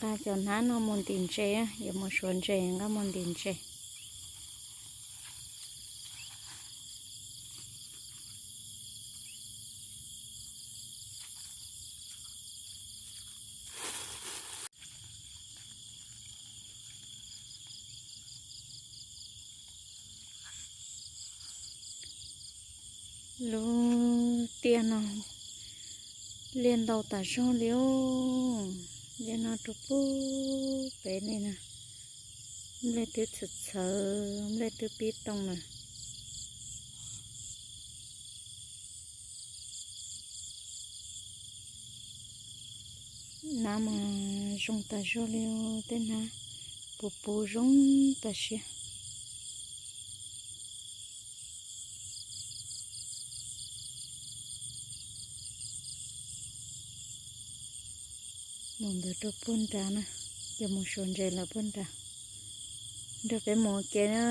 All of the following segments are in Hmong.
Nqa cov hnab no mus ntim ntses, yuav mus suav ntses nqa mus ntim ntses. Lub tiaj no liaj ntau tas zog li os. Liaj no rau puag pem li na. Nplej twb txhawv txhawv, nplej twb pib tooj lawm. Hnab mas zoo tas zog li os, tej hnab puv puv zoo tas zog. Mus ntawd rau puag nrad na, ces mus suav ntses lawm puag nrad. Nrog peb mus ua ke na,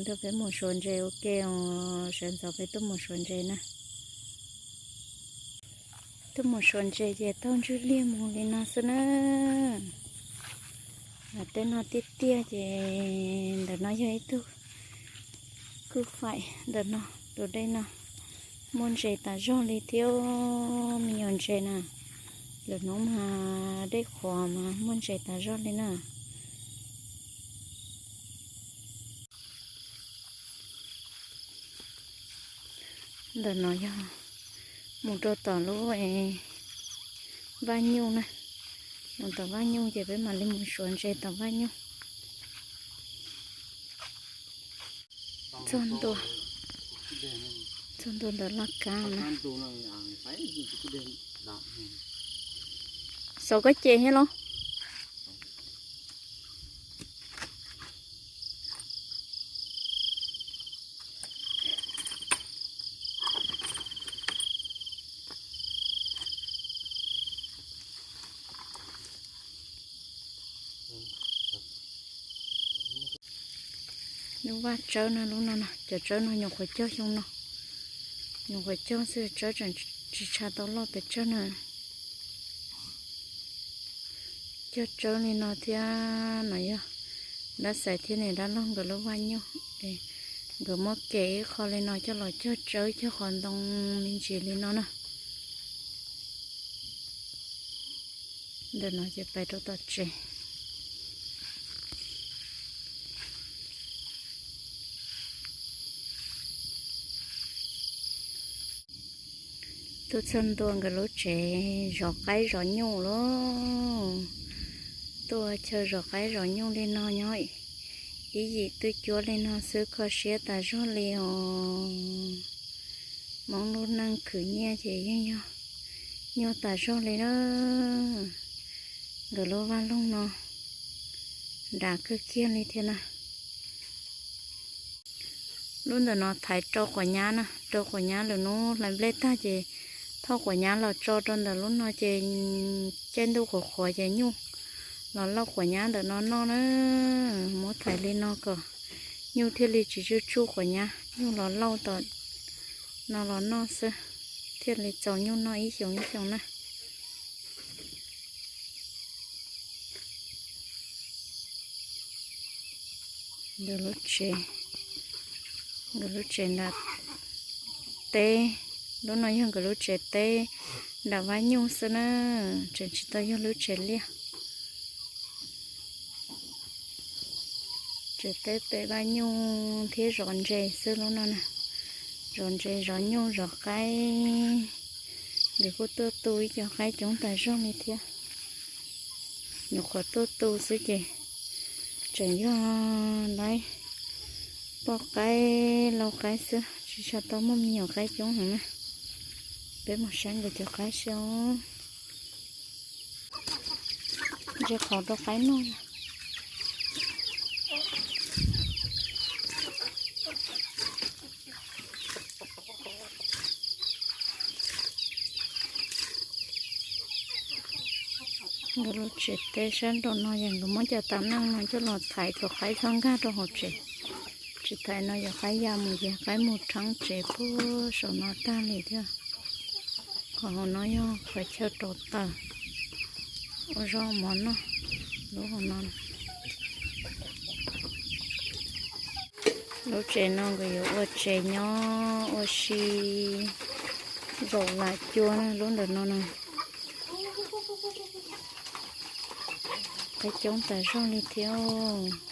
nrog peb mus suav ntses ua ke os, sawv ntxov peb tuaj mus suav ntses na. Tuaj mus suav ntses ces taug ntswg liaj mus li no xwb na. Tej no tiaj tiaj ces ntawm no yog ib tug kuj faim ntawm no, tus dej no muaj ntses tas zog li thiab, me nyuam ntses na. Lwm hnub mas dej qhuav mas muaj ntses tas zog li na. Ntawm no yog mus rau tom lub vaj nyuj na, mus tom vaj nyuj ces peb mam li mus suav ntses tom vaj nyuj. Txog ntua, txog ntua ntawm laj kab na. Xauv koj ces thiab los. Lub vaj tsawb no, lub no na, cov tsawb no nyuam qhuav cog xyoo no, nyuam qhuav cog xwb, tsawb tseem tsis tshua tau loj pes tsawg na. Cog tsawb li no thiab no yog dab xaiv thiab niam dab laug nkawd lub vaj nyuj. Nkawd muab kem ib qho li no coj los cog tsawb cog qhov ntoo me ntsis li no na. Ntawm no ces pais rau tom tsev. Tuaj txog ntua nkawd lub tsev zov qaib zov nyuj lauj. Tuaj chaw zov qaib zov nyuj li no nyob ib yim twj cuab li no xwb kho siab tas zog li os. Hmoob lub neej khwv nyiaj ces yeej yog nyuaj tas zog li na. Nkawd lub vaj loog no nram kawg kiag li thiab na. Lub ntawm no thaiv rau quav nyab na, rau quav nyab lwm hnub hlais nplej tag ces thauj quav nyab los tso rau ntawm lub no ces caij ntuj qhuav qhuav ces nyuj los lauj quav nyab ntawm no noj na. Muab thaiv li no kom nyuj thiaj li tsis tsuj tsuj quav nyab, nyuj los lauj tom no los noj xwb, thiaj li txaus nyuj noj ib xyoos ib xyoos na. Nkawd lub tsev, nkawd lub tsev nram teb, lub no yog nkawd lub tsev teb nram vaj nyuj xwb na, tseem tsis tau yog lub tsev liaj. Tsev teb pem vaj nyuj thiab zov ntses xwb lub no na. Zov ntses zov nyuj zov qaib, nkawd kuj tuaj tu ib co qaib coob tas zog li thiab. Nyuam qhuav tuaj tu xwb ces tseem yog laib poj qaib lau qaib xwb, tsis tshua tau muaj me nyuam qaib coob heev na. Peb mus saib nkawd cov qaib saib. Ntse qhov rau qaib noj. Nkawd lub tsev teb sab nraum no yog nkawd muab cov tab neej no coj los thaiv kom qaib txhob nkag rau hauv tsev. Tsis thaiv no yog qaib ya mus ces qaib mus rheeb tsev puag saum no tag li thiab. Qhov hauv no yog qhov chaw rau taws. Ua zaub mov noj lub hauv no. Lub tsev no nkawd yuav ua tsev nyob ua si zaum lam cuab lub ntawm no na. Qaib coob tas zog li thiab.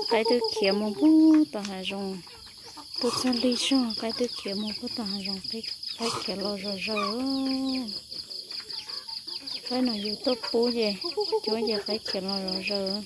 Qaib twb khiav mus puag tom hav zoov, tuaj txog lig zog qaib twb khiav mus puag tom hav zoov, qaib khiav los zom zaws. Qaib no yus tuaj pub ces cuab ces qaib khiav los zom zaws.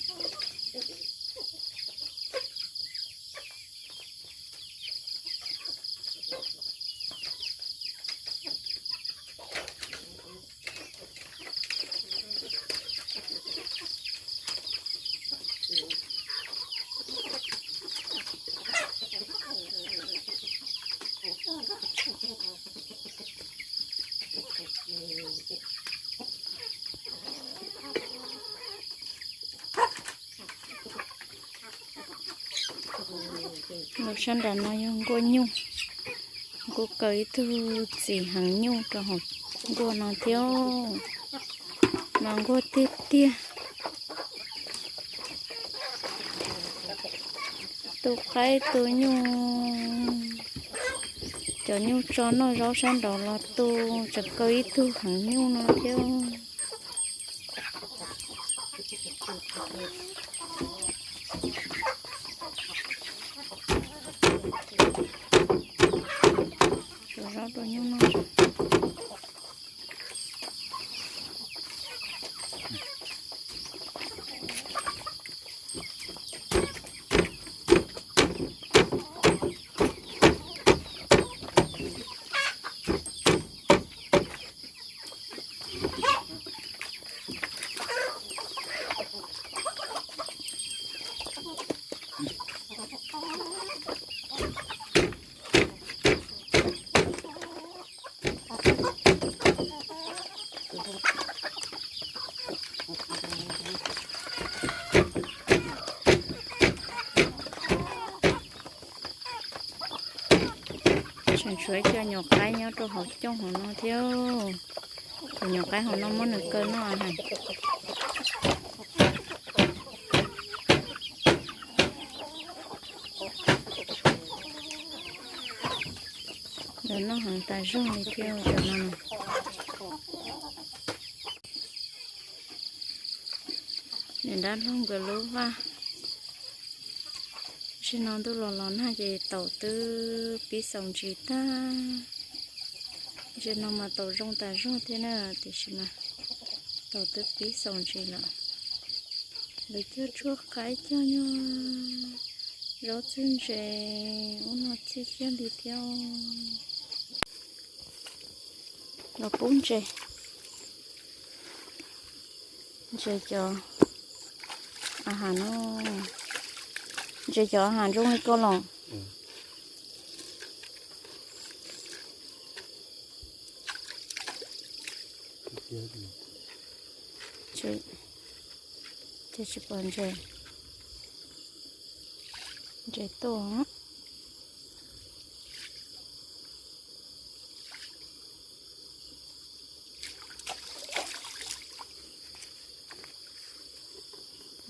Lub sab nram no yog nkuaj nyuj. Kuj kaw ib tug txiv heev nyuj rau hauv nkuaj no thiab. Mas nkuaj tiag tiag. Tu qaib tu nyuj, cov nyuj tso noj zaub sab nraud los tu, tseem kaw ib tug heev nyuj no thiab. Tsuav zaub rau nyuj noj. Tseem tshuav ib co nyuam qaib nyob rau hauv cooj hauv no thiab. Cov nyuam qaib hauv no muab nws kaw noj heev. Lawv noj heev tas zog li thiab cov no. Niam dab laug nkawd lub vaj. Zaum no ntuj los los nag ces taum twb pib xaus ntsis tag. Zaum no mas taum zoo tas zog thiab na, tiam sis mas taum twb pib xaus ntsis lawm. Lawv cog tshuaj qaib cog nyob, zaub txhwb ntses ub no txhij kiag li thiab. Los pub ntses, ntses cov a has no, ntses cov a has zoo li koj los. Ces tsis pom ntses, ntses tuaj.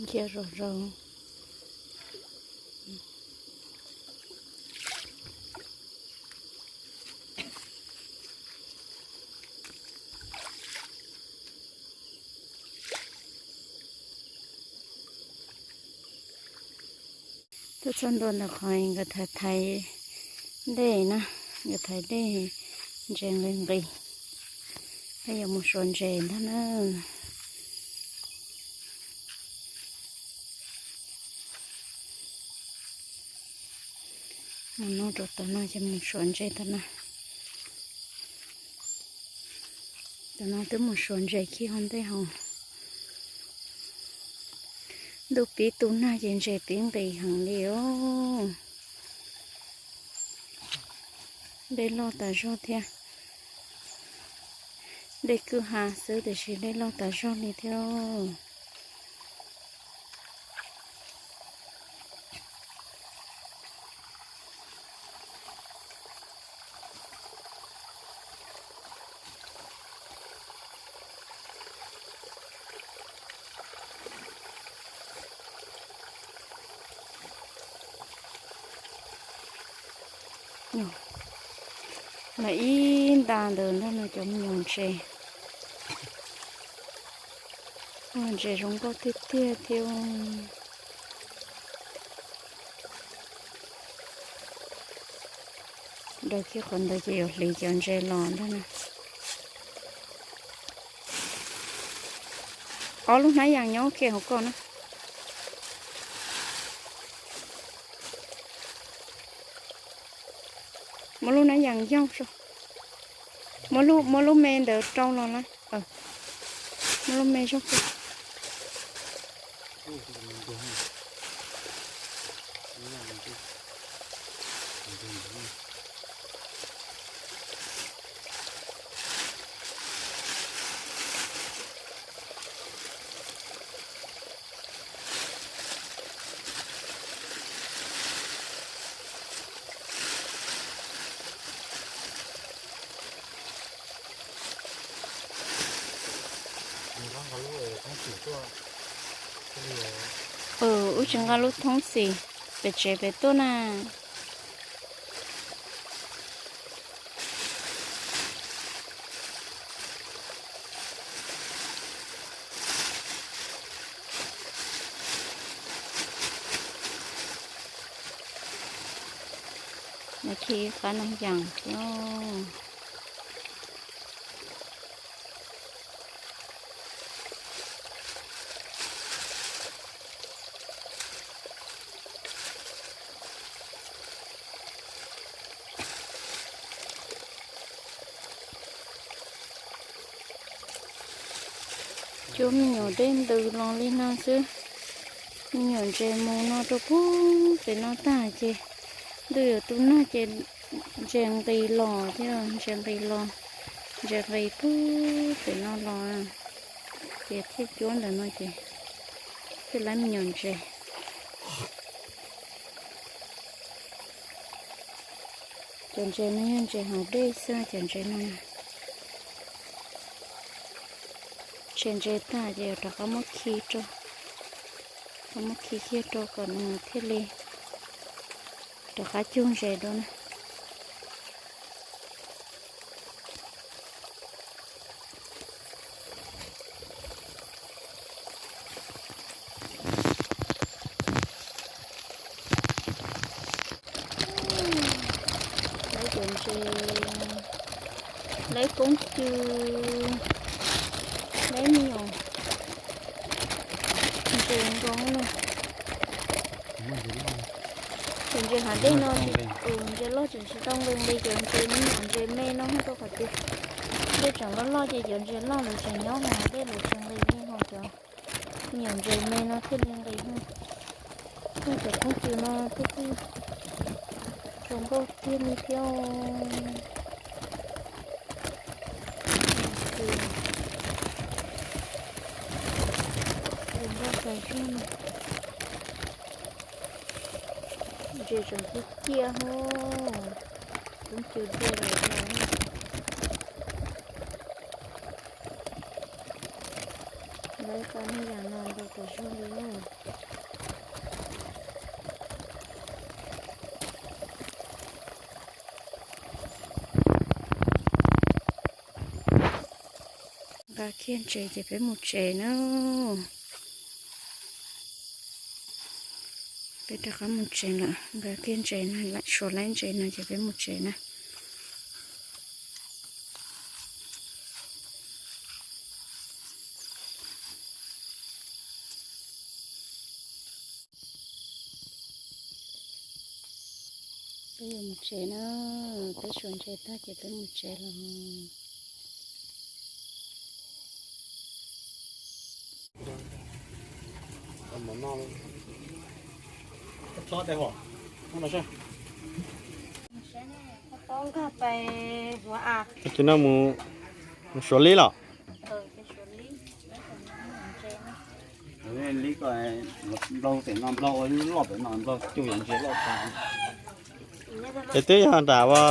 Ntsia zom zaws. Tuaj txog ntua ntawm qhov nkawd thaiv thaiv dej na, nkawd thaiv dej ntses nqis nqis, peb yuav mus suav ntses ntag na. Mus no rau tom no ces mus suav ntses tom no. Tom no twb mus suav ntses kiag hauv ntej hauv. Ntuj pib tu nag ces ntses pib nqis heev li os. Dej loj tas zog thiab. Dej kwj ha xwb tiam sis dej loj tas zog li thiab. Lawv ib nta ntawd ntag no cov me nyuam ntses. Ua ntses zoo nkauj tiag tiag thiab. Daws kiag qhov ntawd ces yuav hliv cov ntses los ntag na. Ob lub hnab yas nyob kiag hauv ko na. Muab lub hnab yas yaug tso. Muab lub, muab lub me ntawd rau los lawm. Muab lub me zog kiag. Wb tsis nqa lub thoob xim pem tsev pem tuaj na. Nws khi qab no yas thiab. Cua me nyuam dej ntws los li no xwb. Me nyuam ntses mus no rau pug pem no tag ces ntuj yuav tu nag ces ntses nqis los thiab, ntses nqis los, ntses nqis pug pem no los ces thiaj cuab ntawm no ces thiaj laib me nyuam ntses. Cov ntses no yog ntses hav dej xwb cov ntses no. Tshem ntses tag ces yuav rov qab muab khi rau, rov muab khi kiag rau kom nws thiaj li rov qab cug ntses dua na. Laib cov ntses, laib koob cw, laib me nyuam ntses nkoos na. Cov ntses hav dej no, ntses loj tseem tsis tau nqis nqis, cov ntses me nyuam ntses me no rau qhov tias dej tseem loj loj ces cov ntses loj lawv tseem nyob hav dej lawv tsis nqis li, ho cov me nyuam ntses me no thiaj li nqis. Cov koob cw no twb zoo nkauj tiag li thiab. Zoo nkauj tas zog. Ntses tseem ciaj ciaj hos, koob cw ntsia lawm los. Lawv tau hnub yas no ntau tas zog li. Nqa kiag ntses ces peb mus tsev na. Peb rov qab mus tsev lawm, nqa kiag ntses no, suav laib ntses no ces peb mus tsev na. Peb yuav mus tsev na, peb suav ntses tag ces peb mus tsev lawm. Tag kis no mus, mus Suav Lib los? Nplau pem no, nplau loj pem no, nplau cuj yam ntses loj tas. Es twb yog nram ua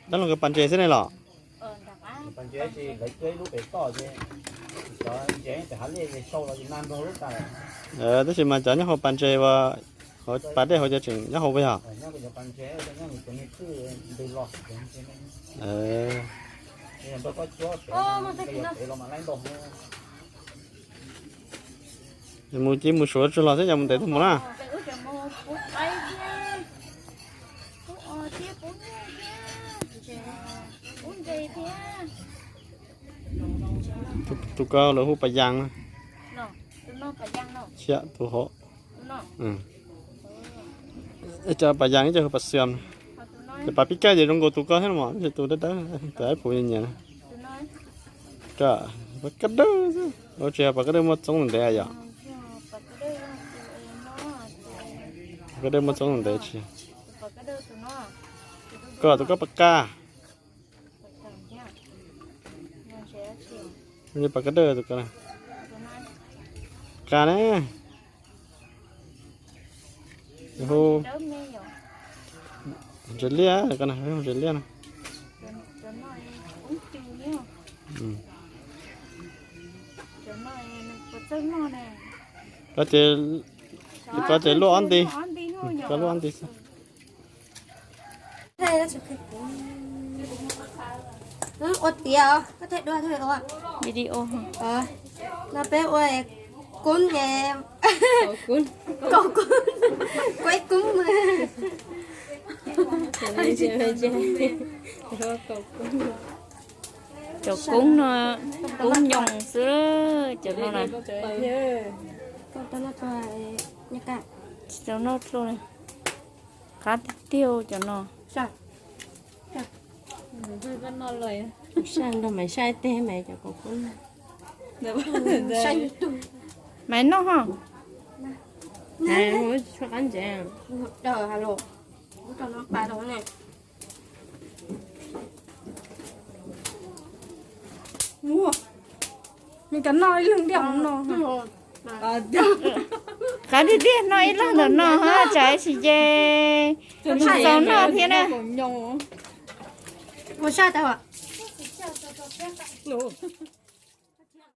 dab laug nkawd pas ntses xwb ne los? Tab sis mas cov nyob hauv pas ntses ua, hauv pas dej hauv cov tseem nyob hauv puas yog? Mus cia mus Suav tsuag los xwb, yog mus ntev tag mus na. Tus ko lawv hu Pas Yas na. Thiab tus hauv, cov Pas Yas ib co hu Pas Xias. Ces pas pib kaj ces zoo nkaus tus ko thiab no mas, tus dawb dawb, tus ib puv nyias nyias na. Pas Kaj Dawb xwb, ua tsis yog Pas Kaj Dawb muaj txoob ntev yom? Pas Kaj Dawb muaj txoob ntev tsis yog? Koj tus koj Pas Kaj. Pas Kaj Dawb tus ko, Pas Kaj na. Hu ntses liaj, ntses liaj na. Koj ces, koj ces luaj ob nti, koj luaj ob nti xwb. Ua tiav, koj thiaj dua thiaj ua. Video. No peb ua kub es, kaum kub, kuab kub. Cov kub no, kub nyoos xwb cov no na. Tsis tau noj dlua li. Qab tiag tiag cov no. Saib nrog Maiv saib tej Maiv cov kaum kub. Maiv noj ho. Tshuav qab ntsev. Nws cov no ib leeg ntiaj no. Qab tiag tiag, no ib leeg ntawm no ho tsam ib sim ces tsis tau noj thiab na. Ua saib tau.